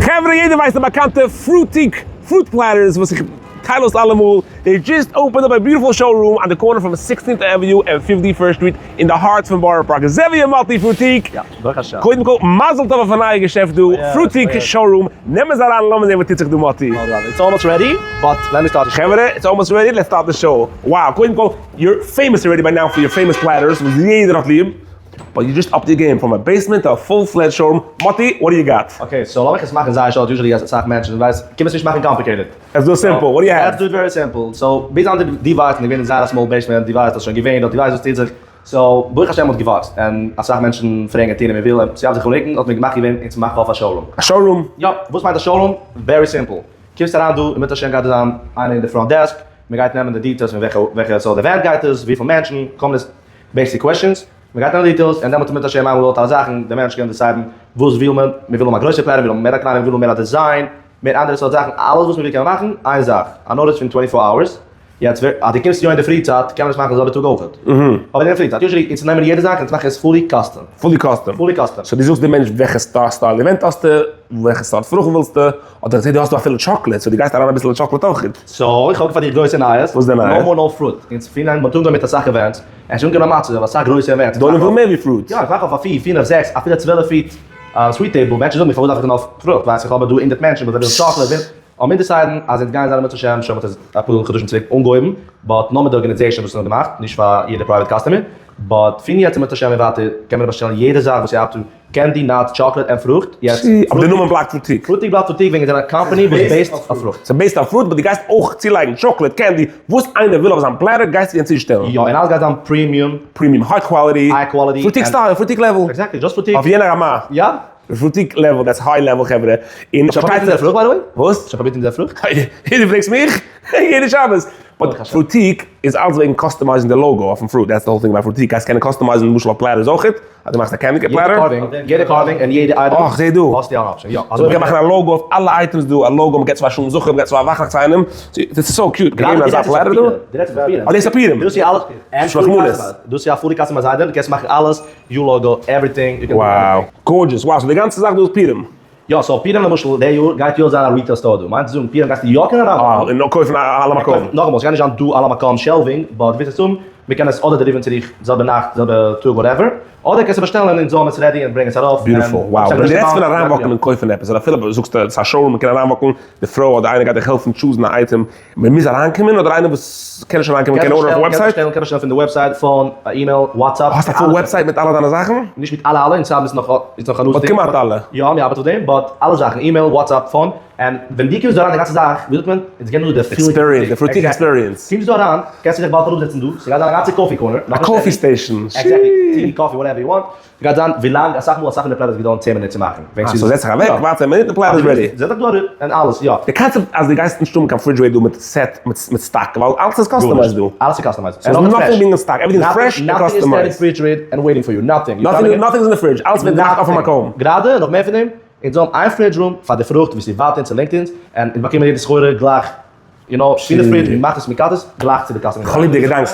חברה יעדער ווייסט די באקאנטע Fruitique fruit platters וואס איך טייל אויס אלעמאל, they just opened up a beautiful showroom on the corner פון Sixteenth Avenue and Fifty First Street אין די heart פון בארא פארק, זעוויער מאטי Fruitique, יא, ברוך השם. קודם כל מזל טוב אויפן נייע געשעפט דא, Fruitique showroom, נעם עס אריין לאמיר זען וואס טוט זיך דא מאטי. It's almost ready, but let me start the show. חברה, it's almost ready, let's start the show. Wow, קודם כל, you're famous already by now for your famous platters וואס יעדער האט ליב. But you just upped your game from a basement to a full fledged showroom, מאטי what do you got? Okay, so לאמיך עס מאכן זייער short, usually אסאך מענטשן ווייסט, קום עס נישט מאכן complicated. עס דא simple, what do you have? Let's do it very simple, so ביז היינט די ווייסט געווען אין זייער א small basement, די ווייסט האסט שוין געווען דארט, די ווייסט וואס טוט זיך, so ברוך השם האט געוואקסט, און אסאך מענטשן פרעגן און טוען און מ'וויל, ס'האט זיך גערוקן האט מען געמאכט געווען און צו מאכן אויף א showroom. א showroom? יא, וואס מיינט א showroom? Very simple, קומסט אריין דא און מיט השם גייט דא זיין איינער אין די front desk, מ'גייט נעמען די details פון וועלכע וועלכע סארט event גייט עס, וויפיל מענטשן, קומען עס, basic questions, מען גייט אריין details און דעמאלט מיט השם איינמאל האט אלע זאכן, די מענטש קען decide ן וואס וויל מען, מען וויל האבן א גרויסע platter, מען וויל האבן מער א קליינע, מען וויל האבן מער א design, מער אנדערע סארט זאכן, אלעס וואס מען וויל קען מען מאכן, איין זאך, א notice פון twenty four hours, יעצט ווער, אז דו קומסט יא אין די פרי צייט קען מען עס מאכן די זעלבע טאג אויכעט, אבער אין די פרי צייט, usually אונז נעמען יעדע זאך אונז מאכן עס fully custom. Fully custom. Fully custom. So דו זאגסט די מענטש וועלכע style event האסטו, וועלכע סארט פרוכן ווילסטו, אדער איך זעה דו האסט דא אפילו chocolate, so דו גייסט אריין אביסל אין chocolate אויכעט. So איך האב פאר דיר גרויסע נייעס. וואס איז די נייעס? No more no fruit. אונז פילן מ'האט אנגעהויבן מיט אסאך events, עס איז אנגענומען א מצב, אסאך גרויסע events. דא וויל מער ווי fruit. יא, איך מאך אויף א פיר, פינף, זעקס, אפילו 12 feet sweet table, מענטשן זאגן מיר פארוואס דארף איך דען אויף פרוכט, ווייס איך האב דא הונדערט מענטשן וואס זיי ווילן chocolate, ווילן, האבן מיר decide ן אז אונז גייען זיין אם ירצה השם, שוין מ'האט עס אפאר חדשים צוריק אנגעהויבן, but נאר מיט די organization וואס האט געמאכט, נישט פאר יעדע private customer, but פון יעצט אם ירצה השם און ווייטער קען מען באשטעלן יעדע זאך וואס איר האט, candy, nuts, chocolate און פרוכט, יעצט אבער די נאמען בלייבט Fruitique. Fruitique בלייבט Fruitique וועגן זיי זענען א קאמפאני וואס based אויף פרוכט. ס'איז based אויף fruit but דו גייסט אויך צולייגן chocolate, candy, וואס איינער וויל אויף זיין platter גייסטו אים צושטעלן. יא, און אלעס גייט זיין premium. Premium, high quality. High quality. Fruitique style, Fruitique level. Exactly, just Fruitique. אויף יענע רמה. יא. Fruitique level, that's high level חברה. און שוין פרובירט אונזער פרוכט by the way? וואס? שוין פרובירט אונזער פרוכט? דו פרעגסט מיך? יעדע שבת. But Fruitique איז אלץ וועגן customize ן די logo אויפן fruit, that's the whole thing ביי Fruitique, גייסט קענען customize ן למשל אויף platters אויכעט, אז דו מאכסט א candy platter. יעדע carving און יעדע item. אה, כ'זעה דא. האסטו אן option, יא. So מ'קען מאכן א logo אויף אלע items דא, א logo, מ'געט צו א שלום זכר, מ'געט צו א וואכנאכט צו איינעם, דאס איז so cute, געגעבן אזא platter דא. די רעדסט פון פורים. אה, דאס איז פורים. דאס איז אלעס. שלחמנות. דאס איז א fully customized item, דו קענסט מאכן אלעס, your logo, everything. Wow. Gorgeous, wow, so די גאנצע זאך דא איז פורים. יא, so פורים למשל די יאר גייט יא זיין א retail store דא, מיינט צו זאגן פורים גייסטו יא קענען אריינוואקן. אה, און נאר קויפן על המקום. נאכאמאל, ס'גייט נישט זיין דא על המקום shelving, but וועסט עס האבן, מ'קען עס אדער deliver ן צו דיך זעלבע נאכט, זעלבע טאג whatever, אדער קענסטו באשטעלן און אונז זאלן עס ready און ברענגען עס ארויף. Beautiful, wow, ווען דו רעדסט פון אריינוואקן און קויפן עפעס, אדער אפילו זאגסטו ס'איז א showroom מ'קען אריינוואקן, די פרוי אדער איינער גייט דיך העלפן choose ן א אייטעם, מען מוז אריינקומען אדער איינער וואס קען נישט אריינקומען קען order ן אויפן website? קען באשטעלן פון די website, phone, email, WhatsApp. האסט א full website מיט אלע דיינע זאכן? נישט מיט אלע אלע, אונז האבן עס נאך איז נאך א but כמעט אלע. יא, מיר ארבעט אויף דעם, but אלע זאכן, email, WhatsApp, phone, און ווען דו קומסט דא אריין די גאנצע זאך, ווי זאגט מען, איטס גענוי די feeling. Experience, די Fruitique experience. קומסט דא אריין, קענסטו זיך באלד אראפזעצן דא, ס'גייט זיין א גאנצע coffee corner. א coffee station. Exactly, tea, coffee, whatever you want. גייט זיין ווילאנג אסאך מאל אסאך פון די platters געדויערן צען מינוט צו מאכן. אה, so זעץ זיך אוועק, ווארט צען מינוט, די platter איז ready. זעץ זיך דא אראפ און אלעס, יא. די קאנצעפט אז די גייסט נישט האבן קיין refrigerator דא מיט set מיט stock, ווייל אלעס איז customized דא. אלעס איז customized. So nothing being in stock, everything is fresh and customized. Nothing is refrigerated and waiting for you, nothing. Nothing is in די fridge, אלעס ווערט געמאכט אויפן מקום. גראדע, נאך מער פון דעם, אונז האבן איין fridge room פאר די פרוכט וואו ס'ווארט אונז, ס'ליגט אונז, און אונז באקומען יעדע סחורה גלייך you know, פון די fridge, מ'מאכט עס, מ'cut עס, גלייך צו די customer. כ'האב ליב די געדאנק.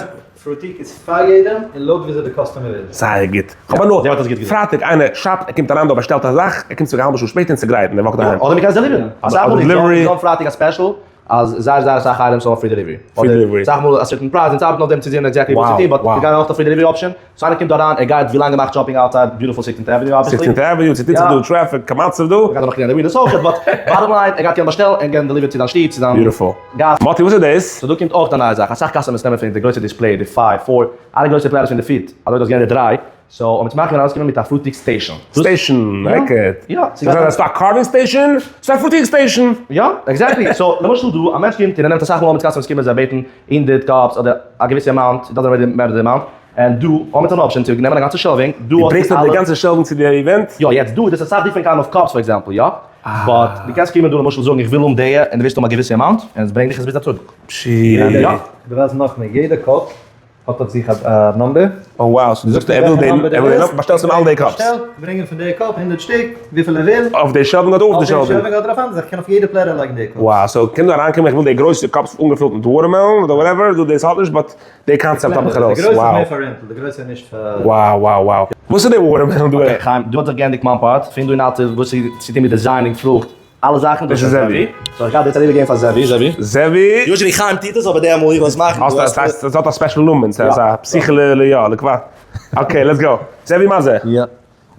Fruitique איז פאר יעדעם און לויט וויאזוי די customer איז. זייער גוט. כ'האב הנאה. פרייטאג איינער shop ט, ער קומט אריין דא באשטעלט א זאך, ער קומט צוריק א האלבע שעה שפעטער און ס'גרייט און ער walk ט אהיים. אדער מ'קען עס deliver ן. אסאך מאל איז דא פרייטאג א special אז זייער זייער אסאך items האבן free delivery. Free delivery. אסאך מאל א certain פרייז, אונז ארבעטן אויף דעם צו זען exactly וואס צו טון, but מיר גייען אויך א free delivery option. So איינער קומט דא אריין, ער גייט ווי לאנג ער מאכט shopping outside beautiful Sixteenth Avenue obviously. Sixteenth Avenue, ס'טוט זיך דא traffic, כמצב דא. מ'גייט דא נאך קריגן א ווינדאוס אויכעט, but bottom line, ער גייט קענען באשטעלן און קען deliver ט צו זיין שטוב, צו זיין Beautiful. גאס. מאטי וואס איז דאס? So דא קומט אויך די נייע זאך, אסאך customers נעמען פון די גרויסע display, די five, four, אלע גרויסע platters פון די feet, אזוי דאס געווען די דריי, so אויב מ'צו מאכן ארויסקומען מיט א Fruitique station. Station, like it. יא, ס'איז א carving station, ס'איז א Fruitique station. יא, exactly, so למשל דא, א מענטש קומט און ער נעמט אסאך מאל מיט customers קומען זיי בעטן הונדערט cups אדער א געוויסע amount, it doesn't really matter די amount, און דא האבן מיר אן option צו נעמען א גאנצע shelving, דא דו ברענגסט אראפ די גאנצע shelving צו די event? יא, יעצט דא איז עס אסאך different kind of cups for example, יא? But דו קענסט קומען דא למשל זאגן איך וויל האבן די, און דו ווילסט האבן א געוויסע amount, און עס ברענגט דיך עס ביז א טאג. פשי. יא. דו ווייסט נאכמער, יעדע cup האט אויף זיך א number. Oh wow, so דו זאגסט ער וויל דעם, ער וויל דעם, באשטעלסט אים אלע די cups. באשטעל, ברענג אים פון די cup הונדערט שטיק, וויפיל ער וויל. אויף די shelving אדער אויף די shelving? אויף די shelving אדער אויף אנדערע זאכן, איך קען אויף יעדע platter לייגן די cups. Wow, so קען דא אריינקומען איך וויל די גרויסע cups אנגעפילט מיט watermelon אדער whatever, דא דאס האט נישט but די קאנצעפט האב איך ארויס, די גרויסע איז wow. מער פאר rental, די גרויסע איז נישט פאר. Wow wow wow. וואס איז די watermelon דא? Okay חיים, דא האט זיך געענדיגט מיין part, פון דא און ווייטער וואס איז צו טון מיט designing פרוכט. אלע זאכן דאס איז זעווי. So איך גיי דאס אריבער געבן פאר זעווי, זעווי. זעווי. Usually חיים טוט עס אבער די מאל איך וועל עס מאכן. האסט א, ס'הייסט עס האט א special נאמען, ס'איז א פסיכעלע יא, לקבע. Okay, let's go. זעווי מה זה? יא.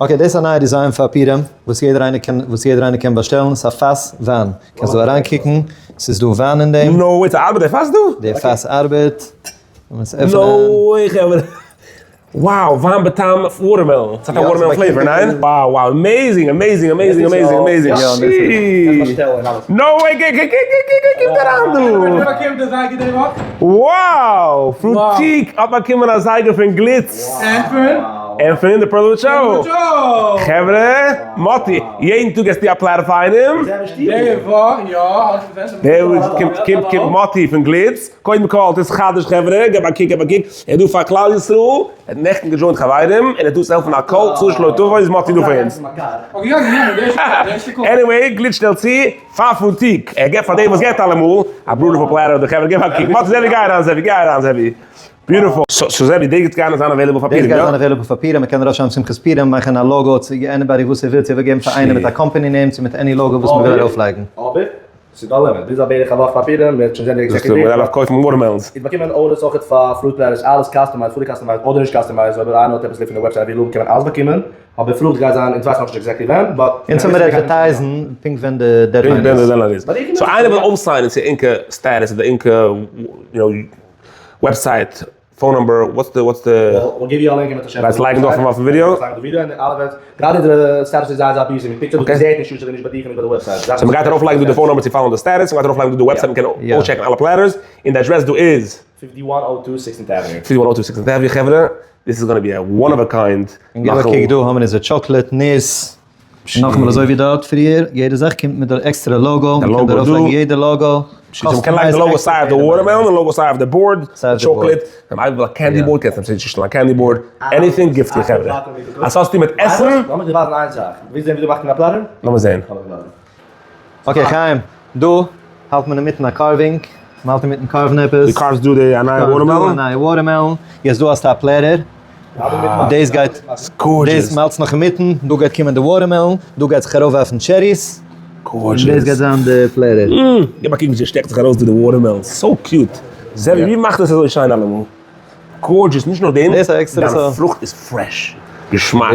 Okay, דאס איז א נייע design פאר פורים וואס יעדער איינער קען, וואס יעדער איינער קען באשטעלן, ס'איז א פאס וויין. קענסט דא אריינקוקן, ס'איז דא וויין אין דעם. No way, ס'ארבעט די פאס דא? די פאס ארבעט. לאמיר עס עפענען. No way חברה. Wow, וויין בטעם watermelon. ס'האט א watermelon flavor, ניין? Wow wow, amazing, amazing, amazing, amazing, amazing. No way, גיי גיי גיי גיי גיי קומט אריין דא. Wow! פרוטיק האט באקומען א זייגער פון גליץ. און פון די פערלוואוד show. חברה, מאטי, יעדן טאג עסטו א platter פאר איינעם. קומט קומט קומט מאטי פון גליץ. קודם כל, דאס חדש חברה, געב א קוק געב א קוק, ער איז דא פאר כלל ישראל, ער האט נעכטן גע join ט חברים, און ער איז דא צו העלפן א קול, צרה שלא תבוא איז מאטי דא פאר אונז. Anyway, גליטש שטעלט צו, פאר פרוטיק, ער געבט פאר דעם וואס געבט אלעמאל, א beautiful platter די חברה, געב א קוק, מאטי זעווי גיי אריין זעווי גיי אריין זעווי, beautiful. So זעווי, די גייט זיין available פאר פורים, יא? דאס גייט זיין available פאר פורים, מען קען ארויפשרייבן שמחת פורים, מאכן א logo צו anybody וואס ער וויל, צו איבערגעבן פאר איינעם מיט א company name, צו מיט any logo וואס מען וויל ארויפלייגן. אבער ס'איז דא א limit, ביז א בערך א וואך פאר פורים וועט שוין זיין די executive. מ'דארף נאך קויפן watermelons. איז באקומען orders אויכעט פאר fruit platters, אלעס customized, fully customized אדער נישט customized, אויב איינער האט עפעס ליב פון די website וויל האבן קען מען אלעס באקומען, אבער פרוכט גייט זיין, אונז ווייסן נאכנישט exactly ווען, but. אונז האמיר advertise ן פונקט ווען די deadline איז. So איינער וויל אויפ sign ען צו ענקער status אדער ענקער יו נאו website phone number, what's the what's the. We'll give you a link מיט א שעפעלע. גייסט לייגן דא אויפן ווידיאו? לייגן די ווידיאו און אלע וועט, גראדע די status איז זייער זייער busy מיט pictures, דו זעהט נישט usually נישט ביי דיך און נישט ביי די website. So מ'גייט ארויף לייגן דא די phone number צו follow ן די status, מ'גייט ארויף לייגן דא די website מ'קען אויסטשעקן אלע platters, און די אדרעס דא איז? 5102 Sixteenth Avenue. 5102 Sixteenth Avenue חברה, this is gonna be a one of a kind. און געב א קוק דא האבן מיר אונזער chocolate, ניס, נאכאמאל אזוי ווי דארט פריער, יעדע זאך קומט מיט די עקסטערע logo, מען קען דערויף לייגן יעדע logo. מ'קען לייגן די logo סיי אויף די watermelon און logo סיי אויף די board, chocolate, ווען איינער וויל א candy board קענסטו אים צושטעלן א candy board, anything gift י חברה. אז האסטו מיט עסן. לאמיר דיר ווייזן איין זאך, ווילסט זען ווי דו מאכט אין א platter? לאמיר זען. Okay חיים, דא האלט מען אינמיטן א carving, מען האלט אינמיטן carve ן עפעס. דו carve סט דא די א נייע watermelon? א נייע watermelon, יעצט דא האסטו א platter. דאס גייט, דאס מ'האלט נאך אינמיטן, דא גייט קומען די watermelon, דא גייט זיך ארויפווארפן cherries, און דאס גייט זיין די platter. געב א קוק ווי ס'שטעקט זיך ארויס דא די watermelon, so cute. זעווי ווי מאכט עס אזוי שיין אלעמאל? Gorgeous, נישט נאר דעם, דיין פרוכט איז fresh, געשמאק,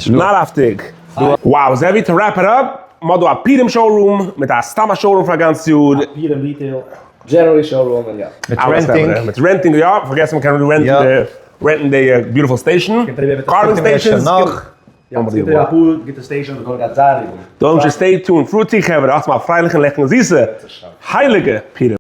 נארהאפטיג. Wow, זעווי to wrap it up, מ'האט דא א פורים showroom, מיט א סתם א showroom פאר א גאנץ יאר. א פורים retail, generally showroom און יא. מיט renting. מיט renting יא, פארגעסן מ'קען rent ן די. Rent ן די beautiful station, carving stations, דאנט stay tuned, פרוטי חברה, האטס מיר א פרייליכן לעכטיגן זיסע הייליגע פורים.